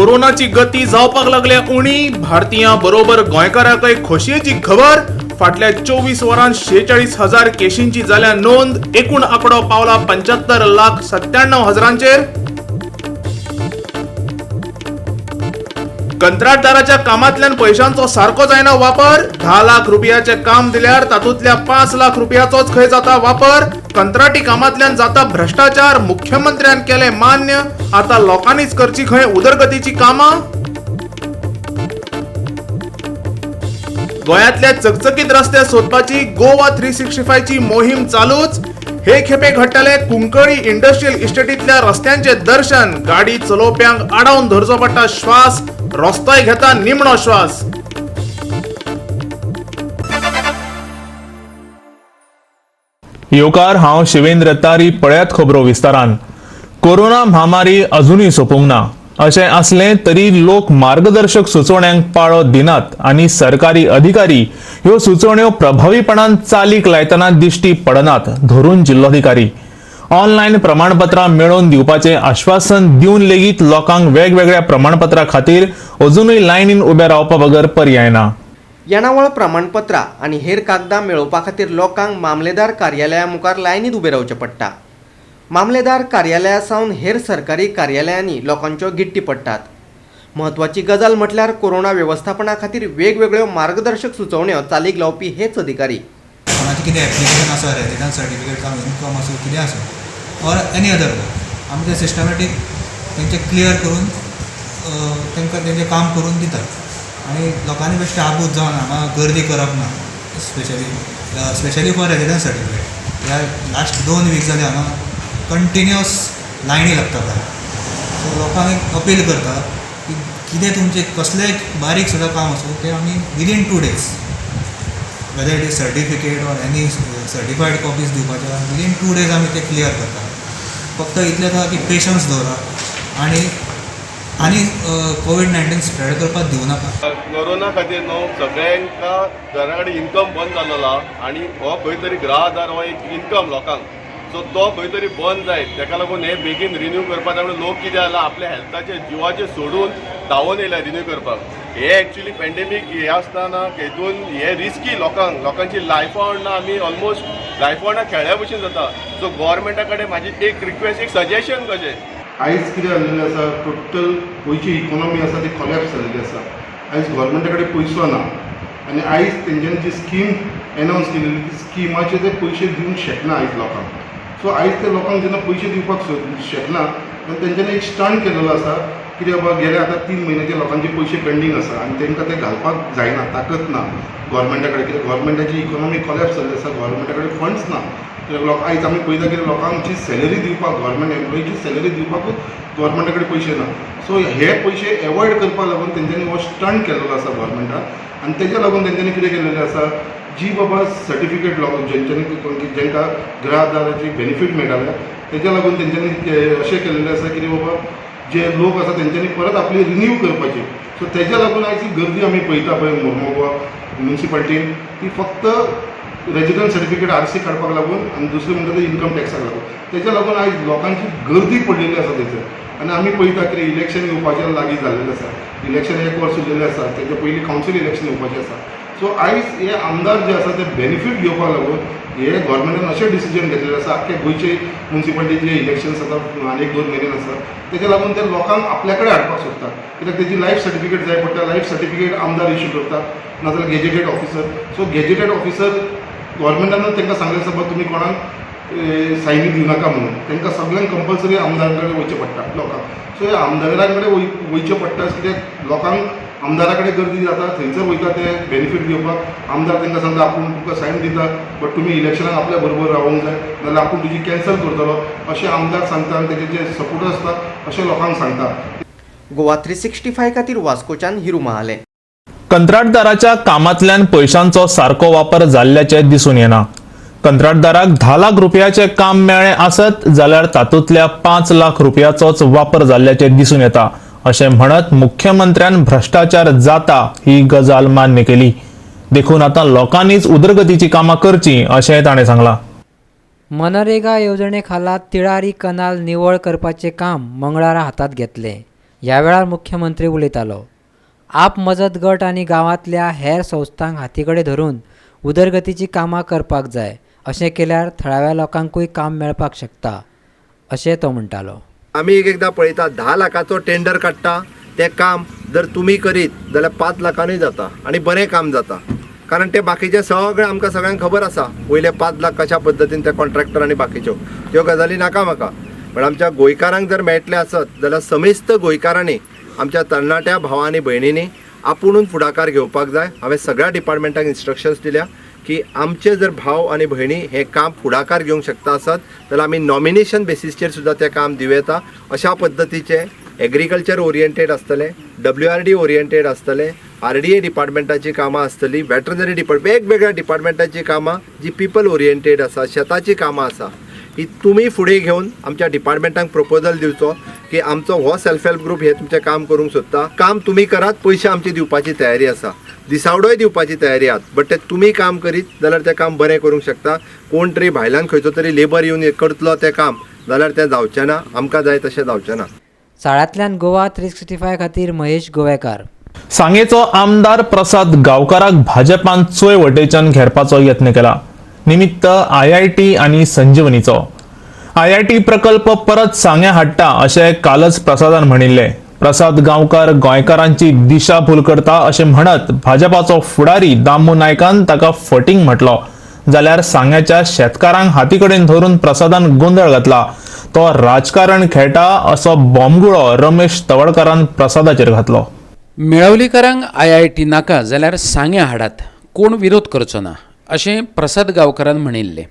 कोरोनाची गती जावपाक लागल्या उणी. भारतीयां बरोबर गोंयकारांकय खोशयेची खबर. फाटल्या 24 वरांत 46,000 केशींची जाल्या नोंद. एकूण आंकडो पावला 75,97,000चेर. कंत्राटदाराच्या कामांतल्यान पयशांचो सारको जायना वापर. 10 लाख रुपयाचे काम दिल्यार तातूंतल्या 5 लाख रुपयाचोच खंय जाता वापर. कंत्राटी कामांतल्यान जाता भ्रश्टाचार. मुख्यमंत्र्यान केले मान्य. आता लोकांनीच करची खंय उदरगतीची कामां. गोंयांतल्या चकचकीत रस्ते सोदपाची गोवा 365 ची मोहीम चालूच. हे खेपे घडटले कुंकळी इंडस्ट्रियल इस्टेटींतल्या रस्त्यांचे दर्शन. गाडी चलोवप्यांक आडावन धरचो पडटा श्वास. रस्तोय घेता निमणो श्वास. येवकार, हांव शिवेंद्र तारी. पळयात खबरो विस्तारान. कोरोना म्हामारी अजुनूय सोंपूंक ना. अशें आसलें तरी लोक मार्गदर्शक सुचोवण्यांक पाळो दिनात आनी सरकारी अधिकारी ह्यो सुचोवण्यो प्रभावीपणान चालीक लायतना दिश्टी पडनात. धरून जिल्लोधिकारी ऑनलायन प्रमाणपत्रां मेळोवन दिवपाचें आश्वासन दिवन लेगीत लोकांक वेगवेगळ्या प्रमाणपत्रा खातीर अजुनूय लायनीन उबे रावपा बगर पर्याय ना. येणावळ प्रमाणपत्रां आनी हेर कागदां मेळोवपा खातीर लोकांक मामलेदार कार्यालया मुखार लायनीत उबें रावचें पडटा. मामलेदार कार्यालया सावन हेर सरकारी कार्यालयांनी लोकांच्यो गिट्टी पडटात. म्हत्वाची गजाल म्हटल्यार कोरोना वेवस्थापना खातीर वेगवेगळ्यो मार्गदर्शक सुचोवण्यो चालीक लावपी हेच अधिकारी. कोणाचें कितें एप्लिकेशन आसा, रेजिडन्स सर्टिफिकेट जावं इनकम आसूं, कितें आसूं ऑर एनी अदर, आमी तें सिस्टमॅटीक तेंचें क्लियर करून तांकां तेंचें काम करून दितात. आनी लोकांनी बेश्टें आबूज जावन हांगा गर्दी करप ना. Specially for residence certificate, ह्या लास्ट 2 वीक जाले हांगा कंटिन्युअस लायनी लागता भायर. सो लोकांक एक अपील करता की कितें तुमचें कसलेंय बारीक सुद्दां काम आसूं, तें आमी within 2 days, whether it is certificate or any certified copies दिवपाचे, विदीन 2 डेज आमी ते क्लियर करता. फक्त इतलेंच आहा की पेशन्स दवरा आनी आनी कोवीड-19 स्प्रेड करपाक दिवं नाका. कोरोना खातीर न्हू सगळ्यांका घरा कडेन इन्कम बंद जाल्लो आहा आनी हो खंय तरी गृह आधार हो एक इन्कम लोकांक, सो तो खंय तरी बंद जायत तेका लागून हे बेगीन रिन्यू करपाक जाय. लोक कितें जाला, आपल्या हेल्थाचे जिवाचे सोडून धांवून येयल्या रिन्यू करपाक. हे एक्चुली पेंडेमीक हे आसतना हेतून हे रिस्की लोकांक, लोकांची लायफां ना आमी ऑलमोस्ट लायफां ना खेळ्या भशेन जाता. सो गोवोरमेंटा कडेन म्हाजी एक रिक्वेस्ट, एक सजेशन कशें, आयज कितें जाल्लें आसा, टोटल गोंयची इकॉनॉमी आसा ती कॉलॅप्स जाल्लेली आसा. आयज गोवोरमेंटा कडेन पयसो ना आनी आयज तेंच्यांनी जी स्कीम एनावन्स केलेली ती स्किमाचे ते पयशे दिवंक शकना आयज लोकांक. सो आयज ते लोकांक जेन्ना पयशे दिवपाक शकना तेन्ना तेंच्यांनी एक स्टंट केलेलो आसा. कितें बाबा, गेले आतां 3 म्हयन्याचे लोकांचे पयशे पेंडींग आसा आनी तांकां ते घालपाक जायना, ताकद ना गोवोरमेंटा कडेन. कित्याक गोवोरमेंटाची इकॉनॉमी कॉलॅप्स जाल्ली आसा, गोवोरमेंटा कडेन फंड्स ना. कित्याक लोक आयज आमी पळयता की लोकांची सॅलरी दिवपाक, गोवोरमेंट एम्प्लॉईची सॅलरी दिवपाकूच गोवोरमेंटा कडेन पयशे ना. सो हे पयशे एवॉयड करपाक लागून तेंच्यांनी हो स्टंट केलेलो आसा गोवोरमेंटान. आनी तेज्या लागून तेंच्यांनी कितें केलेलें आसा, जी बाबा सर्टिफिकेट लोक जेंच्यांनी जेंकां गृह आधाराची बेनिफीट मेळटाले, तेज्या लागून तेंच्यांनी अशें केलेलें आसा की बाबा जे लोक आसा तेंच्यांनी परत आपली रिन्यू करपाची. सो तेज्या लागून आयज ही गर्दी आमी पळयता पळय मोर्मुगांव म्युनिसिपालिटीन, ती फक्त रेजिडन्स सर्टिफिकेट आरसी काडपाक लागून आनी दुसरें म्हणटा ते इन्कम टॅक्साक लागून. तेज्या लागून आयज लोकांची गर्दी पडलेली आसा थंयसर. आनी आमी पळयता कितें इलेक्शन येवपाचें लागीं जाल्लेलें आसा, इलेक्शन एक वर्स उरलेलें आसा, तेच्या पयलीं कावन्सील इलेक्शन येवपाचें आसा. सो आयज हे आमदार जे आसा ते बेनिफीट घेवपाक लागून हे गोवोरमेंटान अशें डिसिजन घेतलेलें आसा. आख्खे गोंयचे म्युनिसिपालिटीचे इलेक्शन्स आतां आनी एक 2 म्हयन्यान आसा, तेज्या लागून ते लोकांक आपल्या कडेन हाडपाक सोदता. कित्याक तेजी लायफ सर्टिफिकेट जाय पडटा. लायफ सर्टिफिकेट आमदार इश्यू करता, नाजाल्यार gazetted officer. So gazetted officer गोवोरमेंटान तांकां सांगलें आसा, बाबा तुमी कोणाक सायनी दिवनाका म्हणून. तांकां सगळ्यांक कंपल्सरी आमदारां कडेन वयचें पडटा लोकांक. सो ह्या आमदारां कडेन वयचें पडटा, कित्याक लोकांक आमदारा कडेन गर्दी जाता, थंयसर वयता ते बेनिफीट घेवपाक. आमदार तांकां सांगता, आपूण तुका सायन दिता, बट तुमी इलेक्शनाक आपल्या बरोबर रावोंक जाय, नाजाल्यार आपूण तुजी कॅन्सल करतलो, अशें आमदार सांगता आनी तेजे जे सपोर्टर आसता अशें लोकांक सांगता. गोवा 365 खातीर वास्कोच्यान हिरू महाले. कंत्राटदाराच्या कामांतल्यान पयशांचो सारको वापर जाल्ल्याचें दिसून येना. कंत्राटदाराक 10 लाख रुपयाचें काम मेळ्ळें आसत जाल्यार तातूंतल्या 5 लाख रुपयाचोच वापर जाल्ल्याचें दिसून येता, अशें म्हणत मुख्यमंत्र्यान भ्रश्टाचार जाता ही गजाल मान्य केली. देखून आतां लोकांनीच उदरगतीची कामां करचीं, अशें ताणें सांगलां. मनरेगा येवजणे खाला तिळारी कनाल निवळ करपाचें काम मंगळारा हातांत घेतलें. ह्या वेळार मुख्यमंत्री उलयतालो. आप मजत गट आनी गांवांतल्या हेर संस्थांक हाती कडेन धरून उदरगतीची कामां करपाक जाय. अशें केल्यार थळाव्या लोकांकूय काम मेळपाक शकता अशें तो म्हणटालो. आमी एक एकदां पळयता 10 लाखाचो टेंडर काडटा, तें काम जर तुमी करीत जाल्यार 5 लाखांनी जाता आनी बरें काम जाता, कारण ते बाकीचे सगळें आमकां सगळ्यांक खबर आसा वयले 5 लाख कशा पद्दतीन ते कॉन्ट्रॅक्टर आनी बाकीच्यो त्यो गजाली नाका म्हाका. पण आमच्या गोंयकारांक जर मेळटलें आसत जाल्यार समेस्त गोंयकारांनी, आमच्या तरणाट्या भावांनी भयणींनी आपुणून फुडाकार घेवपाक जाय. हांवें सगळ्या डिपार्टमेंटाक इन्स्ट्रक्शन्स दिल्या की आमचे जर भाव आनी भयणी हें काम फुडाकार घेवंक शकता आसत जाल्यार आमी नॉमिनेशन बेसीसचेर सुद्दां तें काम दिवं येता. अशा पद्दतीचें एग्रीकल्चर ओरिएंटेड आसतलें, WRD oriented आसतलें, RDA डिपार्टमेंटाची कामां आसतली, वेटरनरी डिपार्टमेंट, वेगवेगळ्या डिपार्टमेंटाची कामां जी पिपल ओरिएंटेड आसा, शेताची कामां आसा, ही तुमी फुडें घेवन आमच्या डिपार्टमेंटाक प्रपोजल दिवचो की आमचो हो सेल्फ हेल्प ग्रूप हे तुमचें काम करूंक सोदता, काम तुमी करात, पयशे आमची दिवपाची तयारी आसा, दिसावडोय दिवपाची तयारी आहात, बट ते तुमी काम करीत जाल्यार तें काम बरें करूंक शकता. कोण तरी भायल्यान खंयचो तरी लेबर येवन करतलो तें काम जाल्यार तें जावचें ना, आमकां जाय तशें जावचें ना. साळांतल्यान गोवा 365 खातीर महेश गोवेकार. सांगेचो आमदार प्रसाद गांवकाराक भाजपान चोय वटेच्यान घेरपाचो यत्न केला. निमित्त IIT आनी संजीवनीचो. IIT प्रकल्प परत सांग्या हाडटा अशें कालच प्रसादान म्हणिल्लें. प्रसाद गांवकार गोंयकारांची दिशाभूल करता अशें म्हणत भाजपाचो फुडारी दामू नायकान ताका फटींग म्हटलो. जाल्यार सांग्याच्या शेतकारांक हाती कडेन धरून प्रसादान गोंदळ घातला. तो राजकारण खेळटा असो बॉम्बगुळो रमेश तवडकारान प्रसादाचेर घातलो. मेळवलीकारांक IIT नाका जाल्यार सांग्या हाडात, कोण विरोध करचो ना अशें प्रसाद गांवकारान म्हणिल्लें.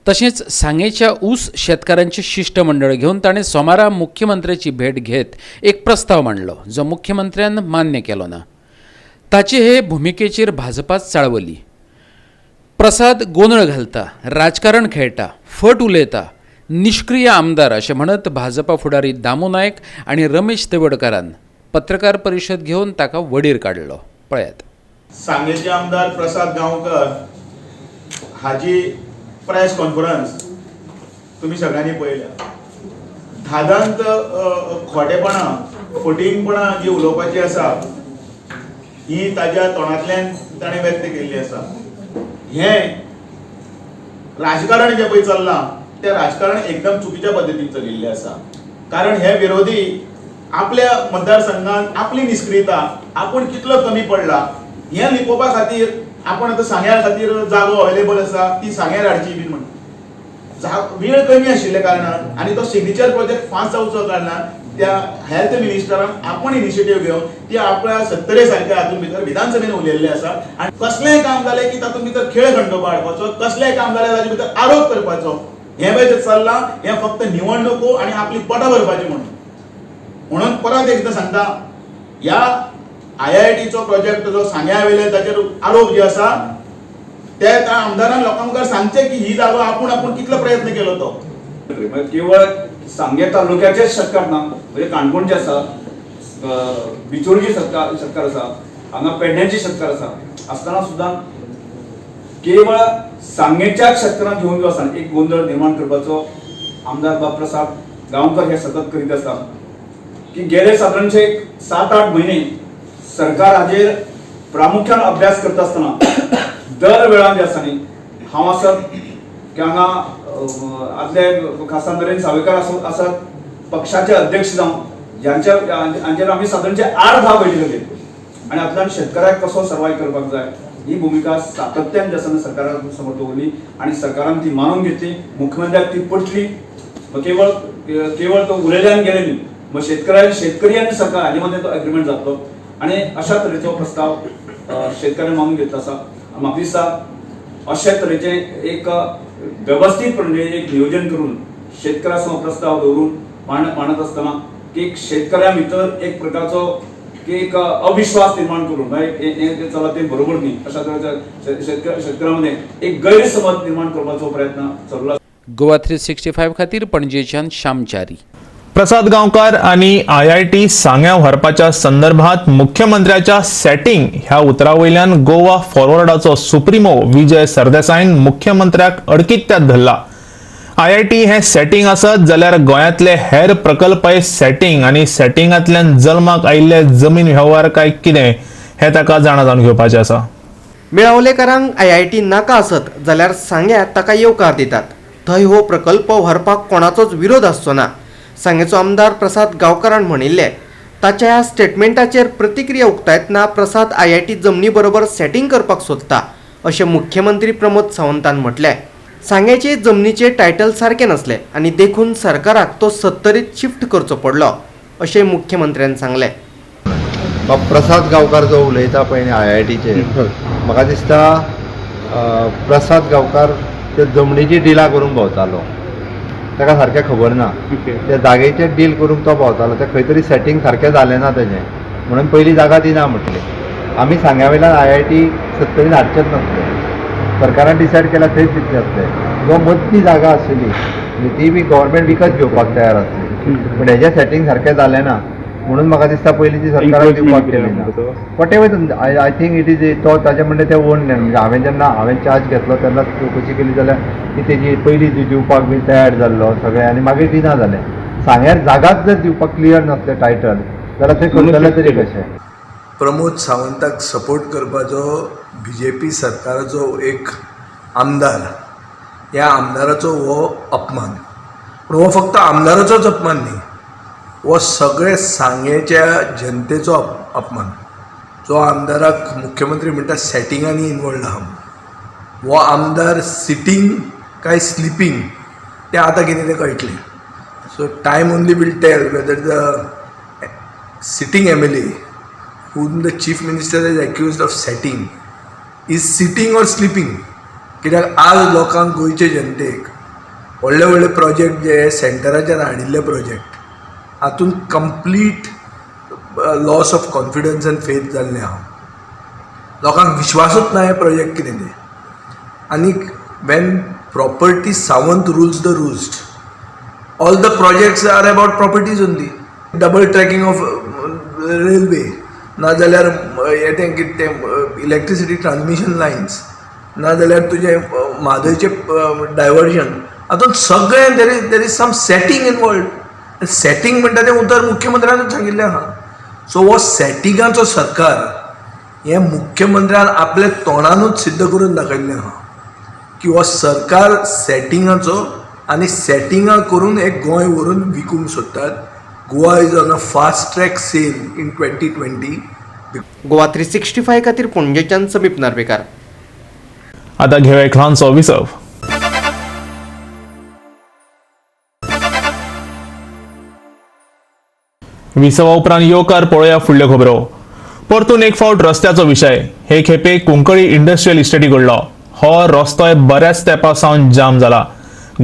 तशेंच सांगेच्या ऊस शेतकारांचें शिश्टमंडळ घेवन ताणें सोमारा मुख्यमंत्र्याची भेट घेत एक प्रस्ताव मांडलो जो मुख्यमंत्र्यान मान्य केलो ना. ताचे हे भुमिकेचेर भाजपाच चाळवली. प्रसाद गोंदळ घालता, राजकारण खेळटा, फट उलयता, निष्क्रिय आमदार अशें म्हणत भाजपा फुडारी दामू नायक आनी रमेश तेवडकारान पत्रकार परिशद घेवन ताका वडीर काडलो. पळयात. सांगेचे आमदार प्रसाद गांवकर हाजी प्रेस कॉन्फरन्स तुम्ही सगळ्यांनी पळयल्या. धादांत खोटेपणां, फटींगपणां जी उलोवपाची आसा ही ताज्या तोंडांतल्यान ताणें व्यक्त केल्ली आसा. हें राजकारण जें पळय चल्लां तें राजकारण एकदम चुकीच्या पद्दतीन चलिल्लें आसा. कारण हे विरोधी आपल्या मतदारसंघात आपली निष्क्रियता, आपूण कितलो कमी पडला हें लिपोवपा खातीर आपण आतां सांग्या खातीर जागो अवेलेबल आसा ती सांग्यार हाडची बीन म्हण वेळ कमी आशिल्ल्या कारणान आनी तो सिग्नेचर प्रोजेक्ट फास्ट जावचो कारणान त्या हेल्थ मिनिस्टरान आपूण इनिशिएटीव घेवन ती आपल्या 70 सारक्या हातूंत भितर विधानसभेन उलयल्लें आसा. आनी कसलेंय काम जालें की तातूंत भितर खेळ खंडोबा हाडपाचो, कसलेंय काम जालें ताजे भितर आरोप करपाचो, हें पळय जें चल्लां हें फक्त निवडणुको आनी आपली पोटां भरपाची म्हणून. म्हणून परत एकदां सांगता, ह्या IITचो प्रोजेक्ट जो सांग्या वयले ताचेर आरोप जे आसा ते त्या आमदारान लोकां मुखार सांगचे की ही जागो आपूण आपूण कितलो प्रयत्न केलो तो. केवळ सांगे तालुक्याचेच शेतकार ना, म्हणजे काणकोणचे आसा, बिचोलचे शेतकार आसा, हांगा पेडण्याचे शेतकार आसा, आसतना सुद्दां केवळ सांगेच्याच शेतकारांक घेवन जो आसा एक गोंदळ निर्माण करपाचो आमदार बाब प्रसाद गांवकर हे सतत करीत आसा की गेले सादारणशे 7-8 म्हयने सरकार हाजेर प्रामुख्यान अभ्यास करता आसतना दर वेळान जे आसा न्ही, हांव आसत की हांगा आदले खासा नरेंद्र सावयकार आसत, पक्षाचे अध्यक्ष जावं, ज्यांच्या हांचेर आमी सादारणचे 8-10 बैठकी घेतल्यो आनी हातूंतल्यान शेतकऱ्याक कसो सर्वायव करपाक जाय ही भुमिका सातत्यान जे आसा सरकारा समोर दवरली आनी सरकारान ती मानून घेतली, मुख्यमंत्र्याक ती पटली. केवळ केवळ तो उलयल्यान गेले न्ही, मग शेतकरी आनी सरकार हाजे मदें तो एग्रीमेंट जातलो आनी अशा तरेचो प्रस्ताव शेतकऱ्यांनी मानून घेतलो आसा. म्हाका दिसता अशे तरेचें एक वेवस्थीतपणे एक नियोजन करून शेतकऱ्या समोर प्रस्ताव दवरून मांडत आसतना की एक शेतकऱ्यां भितर एक प्रकारचो की एक अविश्वास निर्माण करून हें चला तें बरोबर न्ही अशा तरेच्या शेतकऱ्यां मदें एक गैरसमज निर्माण करपाचो प्रयत्न चल्ला. गोवा 365 खातीर पणजेच्यान श्यामचारी. प्रसाद गांवकार आनी IIT सांग्या व्हरपाच्या संदर्भात मुख्यमंत्र्याच्या सेटिंग ह्या उतरा वयल्यान गोवा फॉरवर्डाचो सुप्रिमो विजय सरदेसायन मुख्यमंत्र्याक अडकित्यात धरला. आयआयटी हें सेटिंग आसत जाल्यार गोंयांतले हेर प्रकल्पय सेटिंग आनी सेटिंगांतल्यान जल्माक आयिल्ले जमीन वेव्हार काय कितें हें ताका जाणा जावन घेवपाचें आसा. मेळावलेकारांक आयआयटी नाका आसत जाल्यार सांग्या ताका येवकार दितात. थंय हो प्रकल्प व्हरपाक कोणाचोच विरोध आसचो ना. सांगेचो आमदार प्रसाद गांवकारान म्हणिल्लें. ताच्या ह्या स्टेटमेंटाचेर प्रतिक्रिया उक्तायतना प्रसाद आयआयटी जमनी बरोबर सेटिंग करपाक सोदता अशें मुख्यमंत्री प्रमोद सावंतान म्हटलें. सांग्याचे जमनीचे टायटल सारकें नासलें आनी देखून सरकाराक तो सत्तरीत शिफ्ट करचो पडलो अशें मुख्यमंत्र्यान सांगलें. प्रसाद गांवकार जो उलयता पळय आयआयटीचेर, म्हाका दिसता प्रसाद गांवकार ते जमनीची डिलां करूंक भोंवतालो, ताका सारकें खबर ना. त्या जागेचेर डील करूंक तो भोंवतालो, तें खंय तरी सेटींग सारकें जालें ना तेजें, म्हणून पयली जागा दिना म्हटली. आमी सांग्या वयल्यान आयआयटी सत्तरीन हाडचेच नासले, सरकारान डिसायड केल्यार थंयच दितले आसले. जो मदली जागा आशिल्ली ती बी गव्हर्मेंट विकत घेवपाक तयार आसली, पूण हेजें सेटींग सारकें जालें ना म्हणून म्हाका दिसता पयलीं ती सरकारान दिवपाक केली ना. Whatever I think it is तो ताजें म्हणणें तें ओन लँड, म्हणजे हांवें जेन्ना चार्ज घेतलो तेन्ना चवकशी केली जाल्यार ती तेजी पयलीं दिवपाक बी तयार जाल्लो सगळें आनी मागीर दिना जालें. सांग्यार जागाच जर दिवपाक क्लियर नासलें टायटल जाल्यार थंय करतलें तरी कशें. प्रमोद सावंताक सपोर्ट करपाचो बीजेपी सरकाराचो एक आमदार, ह्या आमदाराचो हो अपमान. पूण हो फक्त आमदाराचोच अपमान न्ही, हो सगळे सांगेच्या जनतेचो अपमान. जो आमदाराक मुख्यमंत्री म्हणटा सेटिंगांनी इनवॉल्ड आहा, हो आमदार सिटींग काय स्लिपींग तें आतां कितें तें कळटलें. So time only will tell whether the sitting MLA whom the chief minister is accused of setting is sitting or sleeping. कित्याक आज लोकांक, गोंयचे जनतेक व्हडले व्हडले प्रोजेक्ट जे सेंटराच्यान हाडिल्ले प्रोजेक्ट हातूंत complete loss of confidence and faith जाल्लें आहा. लोकांक विश्वासूच ना हे प्रोजेक्ट कितें तें. आनीक when property Sawant rules the roost, all the projects are about properties only. Double tracking of railway, नाजाल्यार हें तें कितें तें इलेक्ट्रिसिटी ट्रान्समिशन लायन्स, नाजाल्यार तुजें म्हादयचें डायवर्जन, हातूंत सगळें there is some setting involved. Setting म्हणटा तें उतर मुख्यमंत्र्यानूच सांगिल्लें आहा. सो हो सेटिंगाचो सरकार हें मुख्यमंत्र्यान आपल्या तोंडानूच सिद्ध करून दाखयल्लें आहा की हो सरकार सेटिंगाचो आनी सेटिंगां करून एक गोंय व्हरून विकूंक सोदतात. Goa is on a fast track sale in 2020. Goa 365 खातीर पणजेच्यान समीप नार्वेकार. आतां घेवया एक ल्हानसो विसव. विसवा उपरांत येवकार पळोवया फुडल्यो खबरो. परतून एक फावट रस्त्याचो विशय. हे खेपे कुंकळी इंडस्ट्रियल इस्टेटी कडलो हो रस्तोय बऱ्याच तेंपा सावन जाम जाला.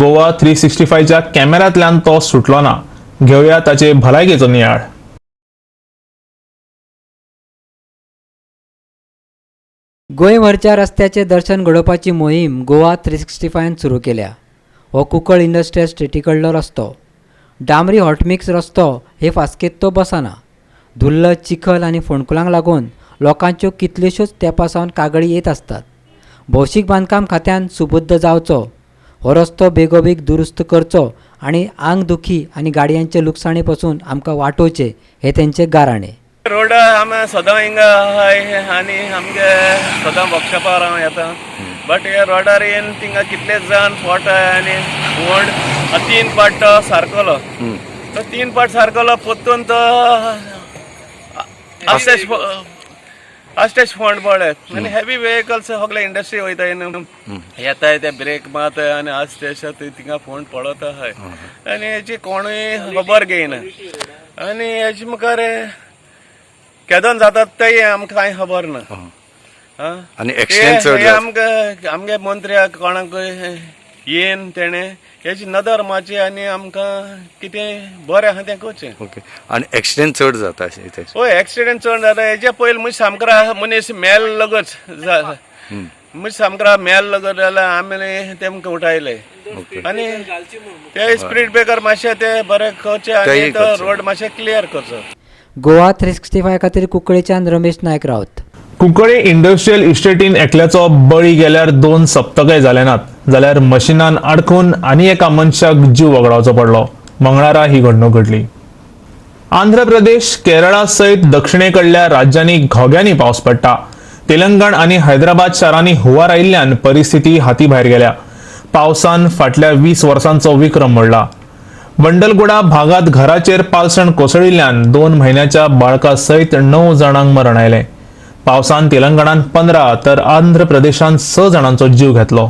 गोवा 365च्या कॅमेऱ्यांतल्यान तो सुटलो ना. घेवया ताचे भलायकेचो नियाळ. गोंयभरच्या रस्त्याचें दर्शन घडोवपाची मोहीम गोवा 365 सुरू केल्या. हो कुंकळ इंडस्ट्रियल स्टेटी कडलो रस्तो डांबरी हॉटमिक्स रस्तो हे फास्केत तो बसना. धुल्ल, चिखल आनी फोंडकुलांक लागून लोकांच्यो कितल्योश्योच तेंपा सावन कागळी येत आसतात. भौशीक बांदकाम खात्यान सुबुद्द जावचो, हो रस्तो बेगोबेग दुरुस्त करचो आनी आंग दुखी आनी गाडयांचे लुकसाणे पसून आमकां वाटोवचें हें तेंचें गाराणें. रोड आमी सदां हिंगा आहाय आनी आमगे सदां वर्कशॉपार हांव येता, बट हे रोडार येवन थिंगा कितले जाण फोट आनी व्हड 3 पार्ट तो सारकलो, तो 3 पार्ट सारकलो परतून तो आस्टेश फोंड पडले आनी हेवी वेहिकल्स सगळे इंडस्ट्री वयताय न्हू, येताय ते ब्रेक मारताय आनी आस्टेश थिंगा फोंड पडत आहाय आनी हेची कोणूय खबर घेयना आनी हेजे मुखार केदोन जातात तेय आमकां कांय खबर ना. आनी एक्सिडेंट चड जाता. आमकां आमगे मंत्र्याक कोणाकूय येन तेणें हेची नदर मारची आनी आमकां कितें बरें आहा तें करचें. ओके, आनी एक्सिडेंट चड जाता इथे? हय, एक्सिडेंट चड जाता. हेजे पयलीं मनीस सामकारा मनीस मेल लगच, मनीस सामकारा मेल लगच जाल्यार आमी तेमकां उठायले आनी ते स्पीड ब्रेकर मातशे ते बरे करचे आनी तो रोड मातशे क्लियर करचो. गोवा 365 खातीर कुंकळेच्यान रमेश नायक राऊत. कुंकळे इंडस्ट्रियल इस्टेटीन एकल्याचो बळी गेल्यार 2 सप्तकय जाले नात. जाल्यार मशिनान आडकून आनी एका मनशाक जीव वगडावचो पडलो. मंगळारा ही घडणूक घडली. आंध्र प्रदेश, केरळा सयत दक्षिणे कडल्या राज्यांनी घोग्यांनी पावस पडटा. तेलंगण आनी हैदराबाद शारांनी हुंवार आयिल्ल्यान परिस्थिती हाती भायर गेल्या. पावसान फाटल्या 20 वर्सांचो विक्रम मोडला. बंडलगुडा भागात घराचेर पालसण कोसळिल्ल्यान 2 म्हयन्याच्या बाळका सयत 9 जाणांक मरण आयलें. पावसान तेलंगणान 15 तर आंध्र प्रदेशान 6 जाणांचो जीव घेतलो.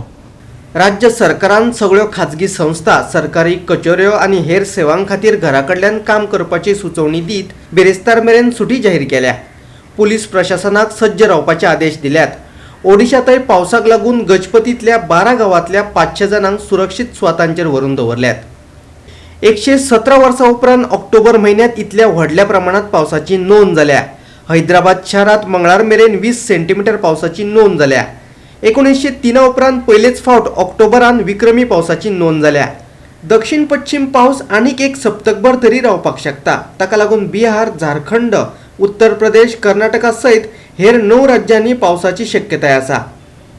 राज्य सरकारान सगळ्यो खाजगी संस्था, सरकारी कचेऱ्यो आनी हेर सेवां खातीर घरा कडल्यान काम करपाची सुचोवणी दीत बिरेस्तार मेरेन सुटी जाहीर केल्या. पुलीस प्रशासनाक सज्ज रावपाचे आदेश दिल्यात. ओडिशातय पावसाक लागून गजपतींतल्या 12 गांवांतल्या 500 जाणांक सुरक्षीत सुवातांचेर व्हरून दवरल्यात. 117 वर्सां उपरांत ऑक्टोबर म्हयन्यांत इतल्या व्हडल्या प्रमाणांत पावसाची नोंद जाल्या. हैदराबाद शारांत मंगळार मेरेन 20 सेंटीमिटर पावसाची नोंद जाल्या. 1903 उपरांत पयलेच फावट ऑक्टोबरान विक्रमी पावसाची नोंद जाल्या. दक्षिण पश्चिम पावस आनीक एक सप्तकभर तरी रावपाक शकता. ताका लागून बिहार, झारखंड, उत्तर प्रदेश, कर्नाटका सयत हेर 9 राज्यांनी पावसाची शक्यताय आसा.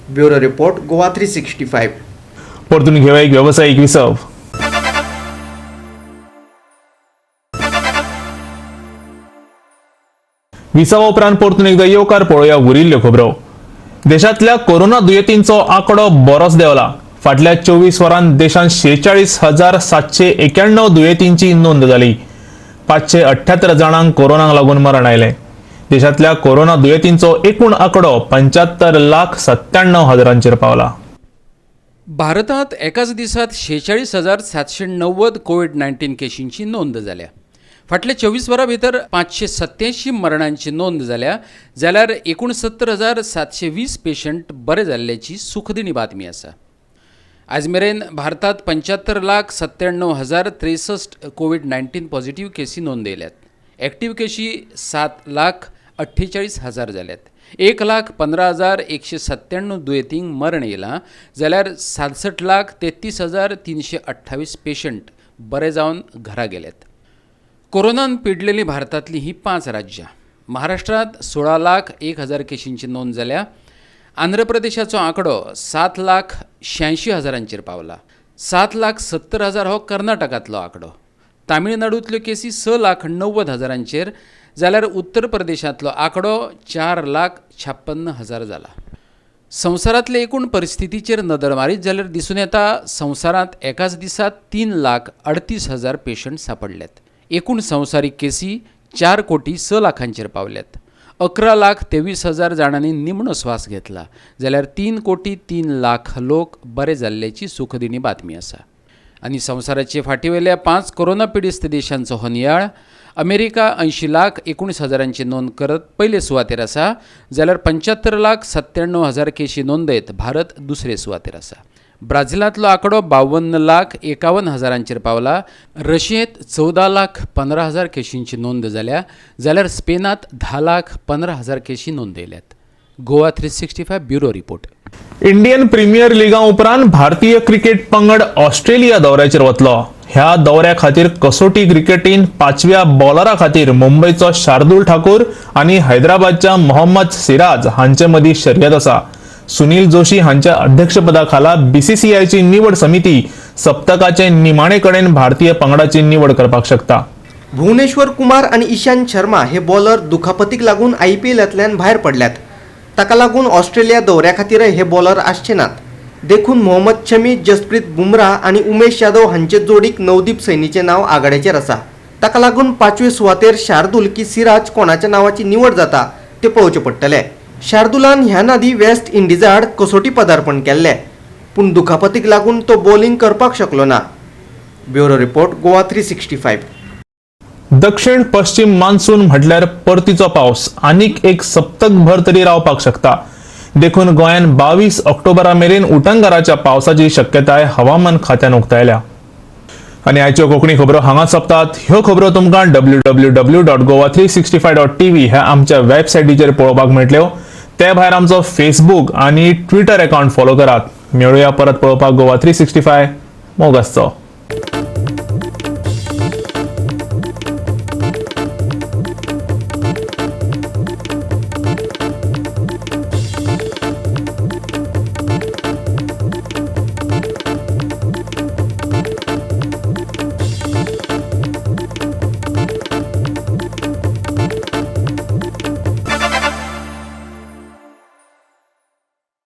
Bureau report, Goa 365. परतून घेवया एक वेवसायीक विसव. विसवा उपरांत परतून एकदा येवकार पळोवया उरिल्ल्यो खबरो. देशांतल्या कोरोना दुयेंतींचो आंकडो बरोच देंवला. फाटल्या 24 वरांत देशांत 46,791 दुयेंतींची नोंद जाली. 578 जाणांक कोरोनाक लागून मरण आयलें. देशांतल्या कोरोना दुयेंतींचो एकूण आंकडो 75,97,000 पावला. भारतांत एकाच दिसात 46,790 कोविड-19 केशींची नोंद जाल्या. फाटल्या 24 वरां भितर 587 मरणांची नोंद जाल्या, जाल्यार 69,720 पेशंट बरे जाल्ल्याची सुखदिणी बातमी आसा. आज मेरेन भारतात 75,97,063 कोविड-19 पॉझिटिव्ह केसी नोंदयल्यात. ॲक्टिव्ह केशी 7,48,000 जाल्यात. 1,15,197 दुयेंतींक मरण येयलां, जाल्यार 67,33,328 पेशंट बरे जावन घरा गेल्यात. कोरोनान पिडलेली भारतांतली ही 5 राज्यां. महाराष्ट्रांत 16,01,000 केशींची नोंद जाल्या. आंध्र प्रदेशाचो आंकडो 7,86,000 पावला. 7,70,000 हो कर्नाटकांतलो आंकडो. तामिळनाडूंतल्यो केसी 6,90,000 जाल्यार उत्तर प्रदेशांतलो आंकडो 4,56,000 जाला. संवसारांतले एकूण परिस्थितीचेर नदर मारीत जाल्यार दिसून येता संवसारांत एकाच दिसा 3,38,000 पेशंट सांपडल्यात. एकूण संवसारीक केसी 4,06,00,000 पावल्यात. 11,23,000 जाणांनी निमणो श्वास घेतला, जाल्यार 3,03,00,000 लोक बरे जाल्ल्याची सुखदिणी बातमी आसा. आनी संवसाराचे फाटीवेल्या 5 कोरोना पिडिस्त देशांचो हो नियाळ. अमेरिका 80,19,000 नोंद करत पयले सुवातेर आसा, जाल्यार 75,97,000 केशी नोंदयत भारत दुसरे सुवातेर आसा. ब्राझिलांतलो आंकडो 52,51,000 पावला. रशियेंत 14,15,000 केशींची नोंद जाल्या, जाल्यार स्पेनांत 10,15,000 केशी नोंदयल्यात. Goa 365 bureau report. Indian Premier लिगा उपरांत भारतीय क्रिकेट पंगड ऑस्ट्रेलिया दौऱ्याचेर वतलो. ह्या दौऱ्या खातीर कसोटी क्रिकेटीन 5व्या बॉलरा खातीर मुंबयचो शार्दुल ठाकूर आनी हैदराबादच्या मोहम्मद सिराज हांचे मदीं शर्यत आसा. सुनील जोशी हांच्या अध्यक्षपदा खाला बीसीसीआयची निवड समिती सप्तकाचे निमाणे कडेन भारतीय पंगडाची निवड करपाक शकता. भुवनेश्वर कुमार आनी ईशांत शर्मा हे बॉलर दुखापतीक लागून आयपीएलांतल्यान भायर पडल्यात. ताका लागून ऑस्ट्रेलिया दौऱ्या खातीर हे बॉलर आसचे नात. देखून मोहम्मद शमी, जसप्रीत बुमराह आनी उमेश यादव हांचे जोडीक नवदीप सैनीचें नांव आघाड्याचेर आसा. ताका लागून 5वे सुवातेर शार्दुल की सिराज कोणाच्या नांवाची निवड जाता ते पळोवचें पडटलें. शार्दुलान ह्या आदीं वेस्ट इंडिजा आड कसोटी पदार्पण केल्लें, पूण दुखापतीक लागून तो बॉलिंग करपाक शकलो ना. Bureau report, Goa 365. दक्षिण पश्चिम मान्सून म्हटल्यार परतीचो पावस आनीक एक सप्तकभर तरी रावपाक शकता. देखून गोंयान 22 ऑक्टोबरा मेरेन उटंगाराच्या पावसाची शक्यताय हवामान खात्यान उक्तायल्या. आनी आयच्यो कोंकणी खबरो हांगाच सोंपतात. ह्यो खबरो तुमकां www.goa365.tv ह्या आमच्या वेबसायटीचेर पळोवपाक मेळटल्यो. ते भायर आमचो फेसबूक आनी ट्विटर अकाउंट फॉलो करात. मेळुया परत पळोवपाक गोवा 365. मोग आसचो.